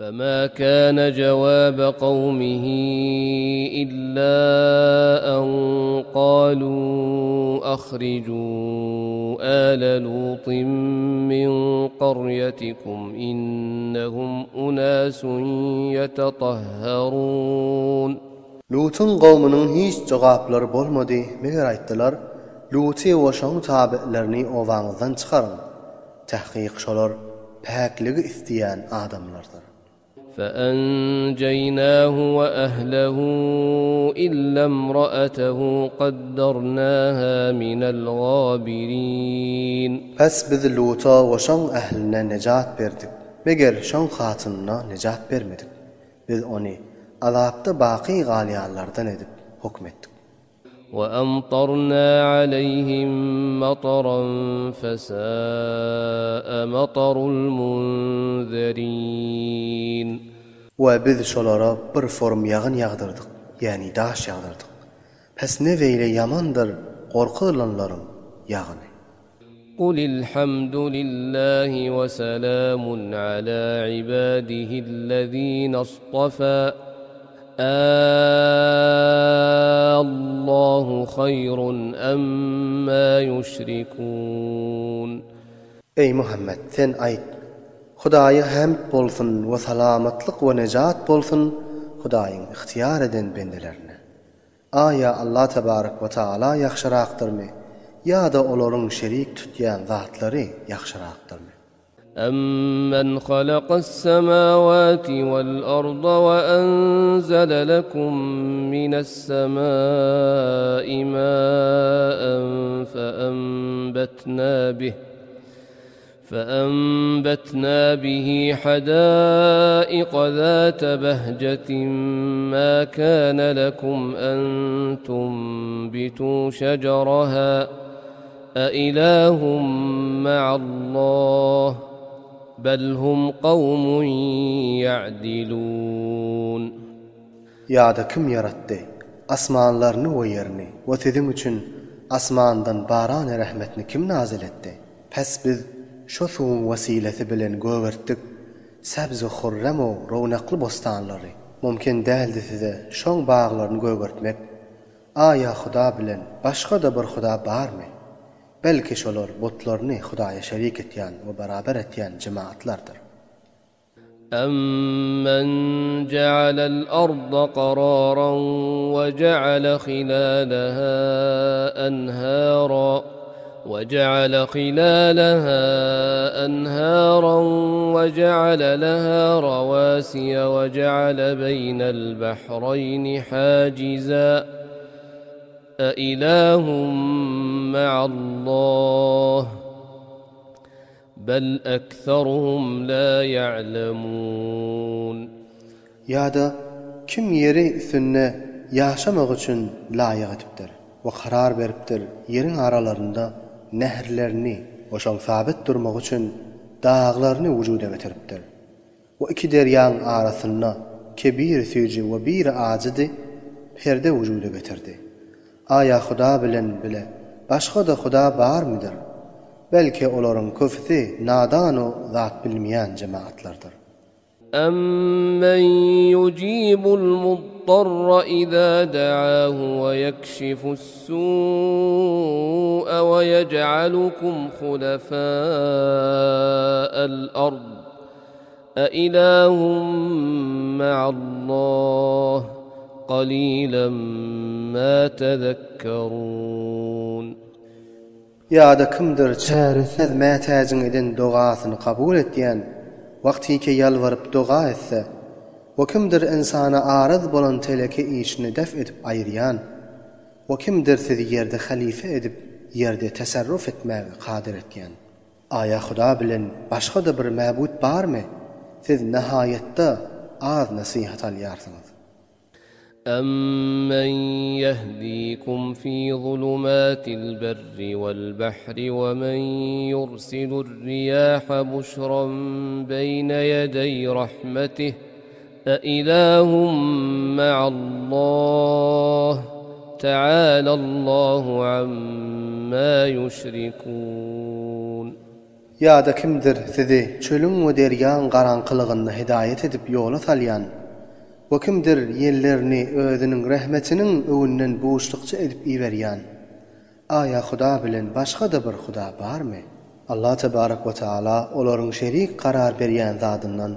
Fema kana jawaba kawmihi illa en kalu ahriju ala Lutin min qaryatikum innehum unasun yetetahharun. Lutuň kowmunyň hiç jogaplary bolmady, meger aýtdylar, Luty we şoň tabylerini obaňyzdan çykaryň! Tahkyk şolar päkligi isleýän adamlardyr. فأنجيناه وأهله إلا امرأته قدرناها من الغابرين. Pes biz Luta we şoň ähline nejat berdik, meger şoň hatynyna nejat bermedik. Biz ony azapda baky galýanlardan edip hokm etdik. وأمطرنا عليهم مطرا فساء مطر المنذرين. We biz şolara bir forum ýagyn ýagdyrdyk, ýagny daş ýagdyrdyk. Pes ne beýle ýamandyr gorkuzylanlaryň ýagyny. قل الحمد لله وسلام على عباده الذين اصطفى آلله خير أما يشركون. Eý, Muhammet, sen aýt, Hudaýa hämd bolsun we salamatlyk we nejat bolsun Hudaýyň ygtyýar eden bendelerine. Aýa Allah tebarek we taala ýagşyrakdyrmy ýa-da olaryň şerik tutýan zatlary ýagşyrakdyrmy? Amman halakas-semawati wal-arda we anzala lekum minas-semai ma'an feanbatna bih فأنبتنا به حدائق ذات بهجة ما كان لكم أن تنبتوا شجرها أإله مع الله بل هم قوم يعدلون. Ýa-da kim ýaratdy asmanlaryny we ýerini we siziň üçin asmandan barany rehmetini kim nazyl etdi? Pes biz şo suwuň wesilesi bilen gögertdik säbzi-hurrem-u rownakly bossanlary. Mümkin däldi size şoň baglaryny gögertmek. Aýa Huda bilen başga-da bir Huda barmy? Belki şolar butlaryny Hudaýa şerik etýän we barabar etýän jemaatlardyr. أمن جعل الأرض قرارا وجعل خلالها أنهارا وجعل خلالها أنهارا وجعل لها رواسي وجعل بين البحرين حاجزا أإله مع الله Bel ekseruhum la ya'lemun. Ýa-da kim ýeri üstünde ýaşamak üçin laýyk edipdir we karar beripdir ýeriň aralarynda nährlerini we şoň sabit durmagy üçin daglaryny wujuda getiripdir we iki derýaň arasynda ki biri süýji we biri ajydy perde wujuda getirdi. Aýa Huda bilen bile başga-da huda barmydyr? Belki olaryň köpüsi nadan-u zat bilmeýän jemagatlardyr. Ammen yujibul mudtarra iza da'ahu we yekşifus-su'a we yej'alukum hulefa'al ard. Eilahum ma'allah qalilan ma tezekkerun. Ýa-da kimdir çäresiz mätäjiň eden dogasyny kabul etýän, wagtyky ýalbaryp doga etse, we kimdir ynsana aryz bolan teleke işini def edip aýyrýan, we kimdir sizi ýerde halyfa edip ýerde teserruf etmäge kadyr etýän. Aýa Huda bilen başga-da bir mäbut barmy? Siz nahaýatda az nesihat alýarsyňyz. Ammen ýehdikum fi zulumatil berri wal bahri we men ýursilur riýaha buşran beýne ýedeý rahmetih eilahum ma'allah Tealallahu amma ýuşrikun. Ýa-da kimdir sizi çölüň we derýaň garaňkylygynda hidaýat edip ýola salýan we kimdir ýellerini özüniň rehmetiniň öwünden buşlukçy edip iberýän? Aýa Huda bilen başga-da bir Huda barmy? Allah tebarek we teala olaryň şerik karar berýän zadyndan.